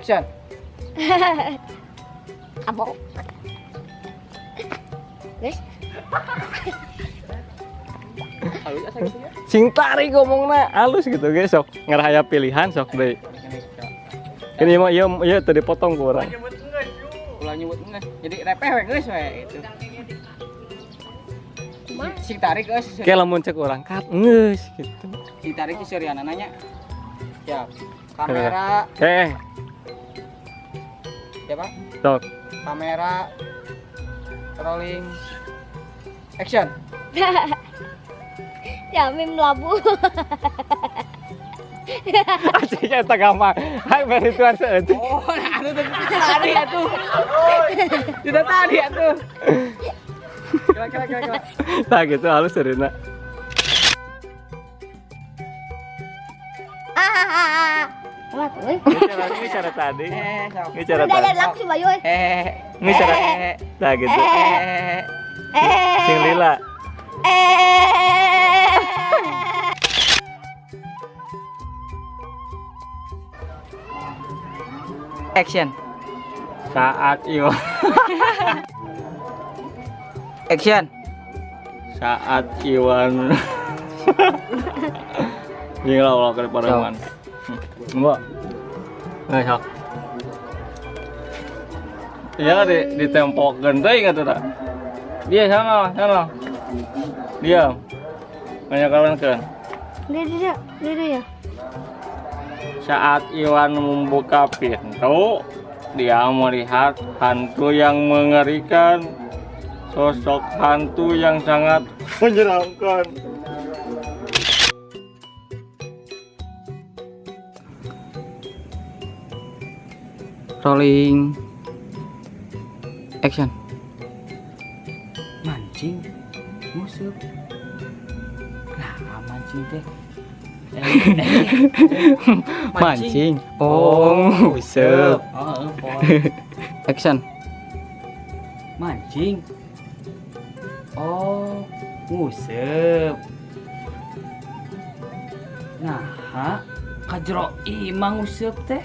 Action. Abok. Guys. Halus asa gitu ya. Sing tarik ngomongna halus gitu guys sok. Ngarah aya pilihan sok deui. Ini mah ieu ieu teu dipotong ku urang. Ulah nyebut geus. Jadi repeh we geus we gitu. Sing tarik geus. Kayak lamun cek urang cut geus gitu. Sing tarik si Suryana nanya. Siap. Kamera. Siapa? Sok. Kamera. Rolling. Action. Ya mim labu. Anjing eta gampang. Hai beri tuan saeutik. Oh, nah, anu tuh tadi atuh. Sudah tadi atuh. Kira kira kira kira. Nah gitu halus Serina. Ini cara tadi. Ini cara tadi. Langsung Bayu. Ini cara. Nah gitu. Sing lila. Action. Saat Iwan. Action. Saat Iwan. Ini lah ulah ke pareman. Mbak. Nah, sok. Iya di tempokeun teh ingat tuh. Dia sana, sana. Diam. Banyak kalian kan. Dia dia ya. Saat Iwan membuka pintu, dia melihat hantu yang mengerikan. Sosok hantu yang sangat menyeramkan. Rolling. Action. Mancing musuh. Nah, mancing teh. Mancing. Oh, nguseup. Oh, action. Mancing. Oh, nguseup. Nah, ka jero imah nguseup teh.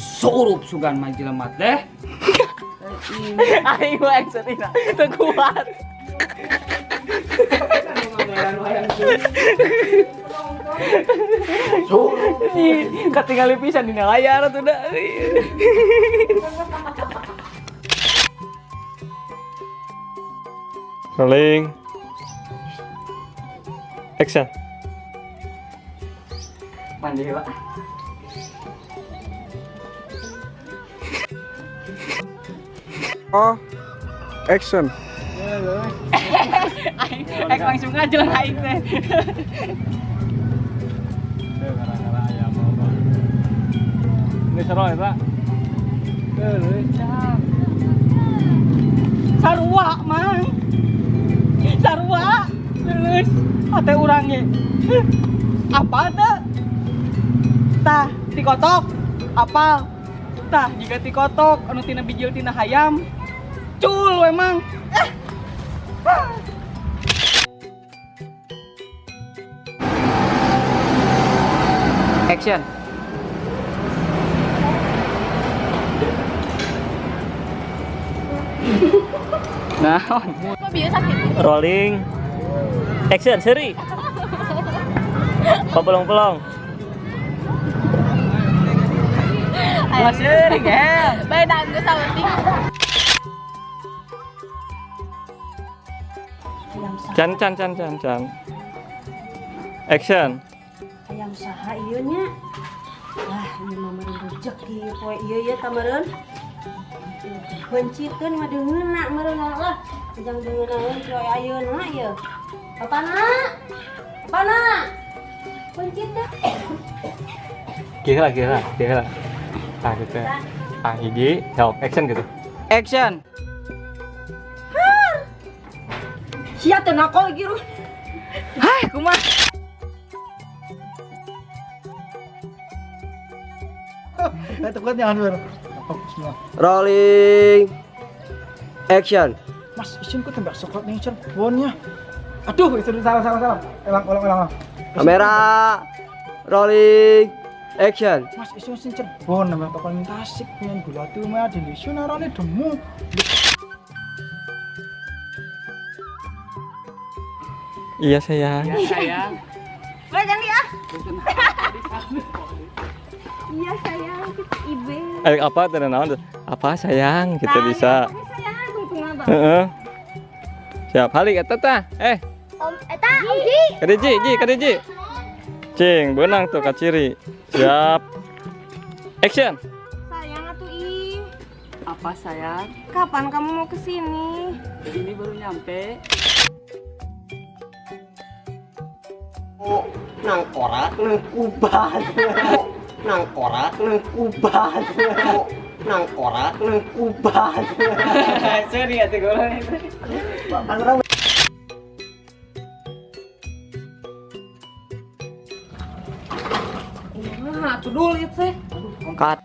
Surup sugan mah jelema teh. Aing mah action ina teu kuat. Katingali pisan dina layar atuh da. Rolling. Action. Mandi heula. Oh, action. Aing langsung aja lah aing teh. Ini seru ya, Pak. Sarua, Mang. Sarua. Lulus ate urang ge. Apa teh? Tah, tikotok. Apal. Tah, jiga tikotok anu tina bijil tina hayam. Cul emang. Action. Nah, rolling. Action, seri. Pelong-pelong. Wah, seri, gel. Bae danggu saeutik. Can can can can can. Action. Ayam saha ieu nya? Wah, ieu mah meureun rejeki poe ieu ya tamareun. Bencikeun mah deungeunna meureun lah. Jang deungeunaeun poe ayeuna ieu. Apana? Apana? Bencit teh. Kira kira kira. Tah gitu. Tah hiji, sok action gitu. Action. Sia teh nakol gitu. Hah, kumaha? Rolling. Action. Mas, isin ku tembak coklat nih, Cen. Bonnya. Aduh, itu salah salah salah. Ulang ulang ulang. Kamera. Rolling. Action. Mas isun sing Cirebon nambah toko ning Tasik pengen gula tuh mah di Indonesia narane demu. Iya sayang. Iya sayang. Boleh ganti ah. Iya sayang, kita ibe. Apa teh naon? Apa sayang kita nah, bisa. Sayang, heeh. Siap, halik eta tah. Om eta Om Ji. Kade Ji, Ji, kade Ji. Cing, beunang tuh kaciri. Siap. Action. Sayang atuh ih. Apa sayang? Kapan kamu mau kesini? Ini baru nyampe. Oh, nang korak nang kuban. Nang korak nang kuban. Nang korak nang kuban. Sorry atuh goreng. Nah, tuh dulu itu teh. Cut.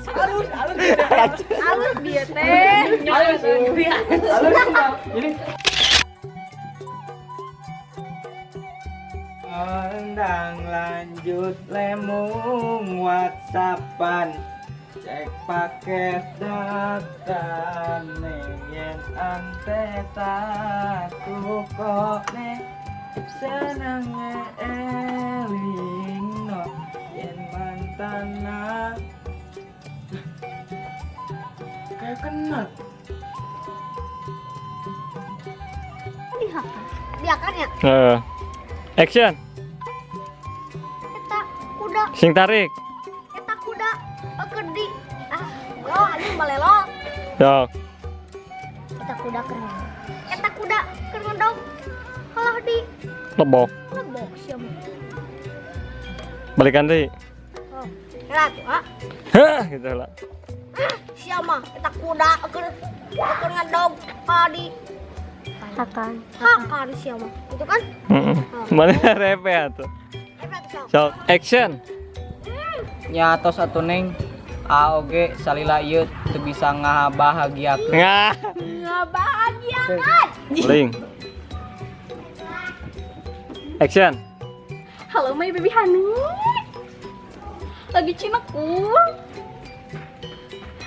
Halus, halus, halus dia teh. Halus, halus. Jadi Endang lanjut lemung WhatsAppan, cek paket data yen ante tukokne senenge elingno yen mantana kayak kenal. Dihakan ya? Action. Eta kuda. Sing tarik. Eta kuda di oh anjing balelo. Sok. Eta kuda keur. Eta kuda keur ngedog. Kalah di lebok. Lebok sia mah. Balikan deui. Oh, heula tuh, ah. Hah, gitu lah. Sia mah eta kuda keur ngedog kalah di hakan. Hakan sia mah. Itu kan? Heeh. Mana repe atuh. Sok, action. Nya atos atuh neng AOG salila ieu teu bisa ngabahagiakeun. Ngabahagiakeun. Ling. Action. Halo my baby honey. Lagi cinekul.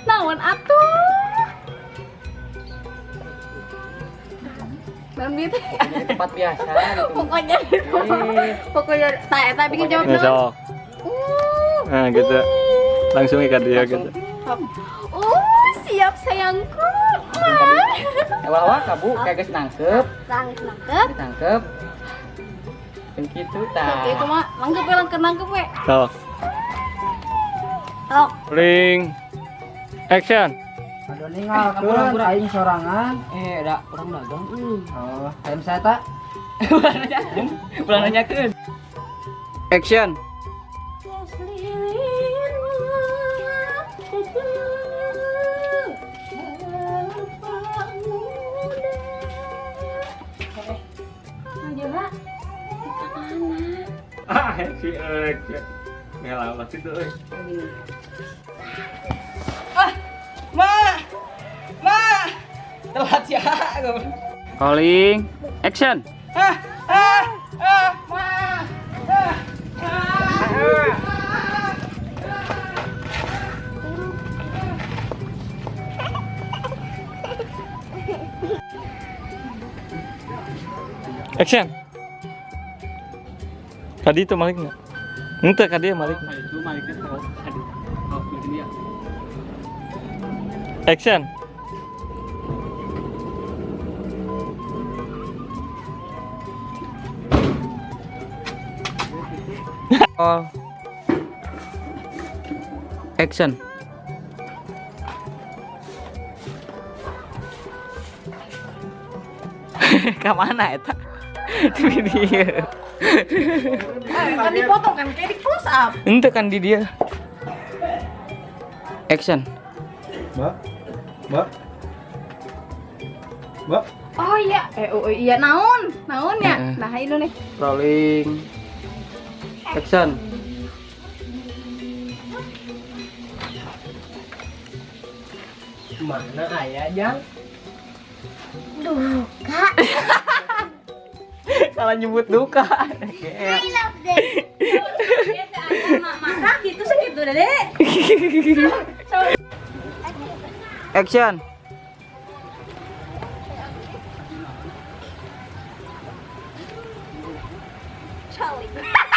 Naon atuh? Naon gitu? Tempat biasa gitu. Pokoknya pokoknya saya bikin jawab dulu. Nah gitu. Langsung ikat dia gitu. Siap sayangku. Wah, kabu kayak geus nangkep. Nangkep. Nangkep. Yang gitu tah. Oke, kumaha? Nangkep we, nangkep we. Sok. Sok. Ring. Action. Aduh ninggalkeun aing sorangan. Da urang dagang. Oh, ayam saya tak. Ulah nanyakeun. Action. Ah, si ek. Ngelah situ euy. Ah, Ma. Ma. Telat ya. Calling. Action. Ah, ah, ah, Ma. Ah, ah. Action. Tadi itu maliknya. Ente kadi maliknya. Itu maliknya terus. Aduh. Oh, begini ya. Action. Oh. Action. Ke mana eta? Di dia. Kan dipotong kan kayak di close up. Ente kan di dia. Action. Mbak. Mbak. Mbak. Oh iya, oh iya naon? Naon ya? Nah, ini nih. Rolling. Action. Mana ayah, Jang? Duka. Salah nyebut duka. I love them. Maka gitu segitu deh. Action. Charlie.